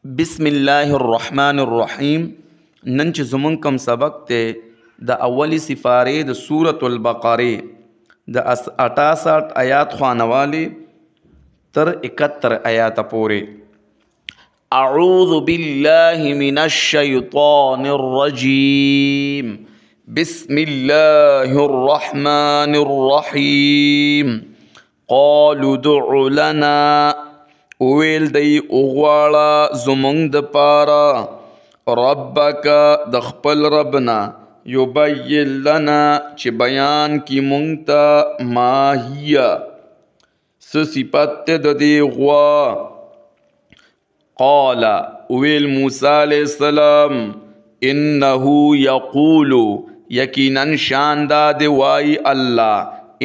بسم الله الرحمن الرحیم. نن چې زمونږ کوم سبق ته د اولی سفارې د سورة البقرې د 68 آیات خوانوالی تر 71 آیات پورې. اعوذ بالله من الشیطان الرجیم. بسم الله الرحمن الرحیم. قالوا ادع لنا، ویل دی وغواړه زمونږ د پاره، ربک د خپل ربنا، یبین لنا چې بیان کی مونږ ته، ما هي څه صفت ته د دې غوا. قال ویل موسی علیه السلام، انه یقول، یقینا شان دا دی وای الله،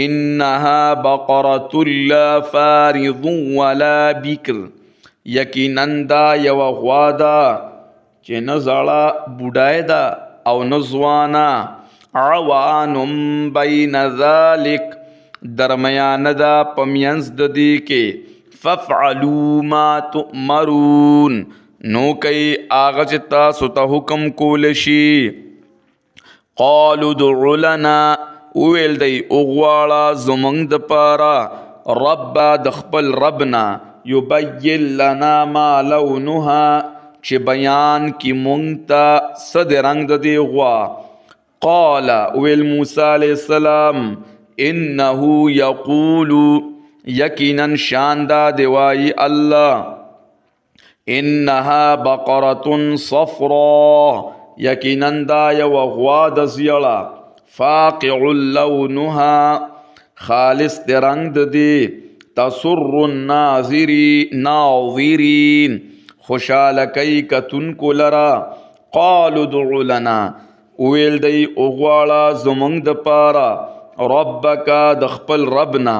انها بقرة لا فارض ولا بکر، یقینا دا یو غوا ده چې نه زړه بوډای ده او نه ځوانه، عوان بین ذلک، درمیانه ده په منځ د دې کې. فافعلوا ما تؤمرون، نو کوي هغه چې تاسو ته حکم کول شي. قالوا ادع لنا، وویل دی وغواړه زمونږ دپاره، رب د خپل ربنا، یبین لنا ما لونها، چې بیان کی مونږ ته څه د رنګ د دې غوا. قال ویل موسی علیه السلام، انه یقول، یقینا شان دا دی وایي الله، انها بقرة صفرا، یقینا دا یوه غوا ده زیړه، فاقع لونها، خالص د رنګ د دې، تسر الناظرین، خوشحاله کوي کتونکو لره. قالوا ادع لنا، وویل دی وغواړه زمونږ دپاره، ربک د خپل ربنا،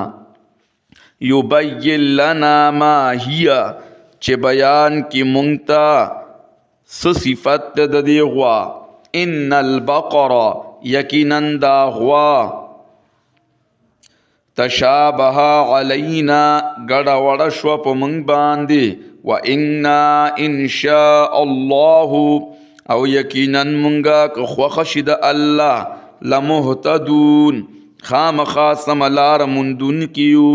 یبین لنا ما هي، چې بیان کی مونږ ته څه صفت ده د دې غوا. ان البقره، یقینا دا غوا، تشابه علینا، ګډه وډه شوه په مونږ باندې. وانا ان شاء الله، او یقینا مونږه که خوښه شي د الله، لمهتدون، خامخا سمه لاره موندونکي یو.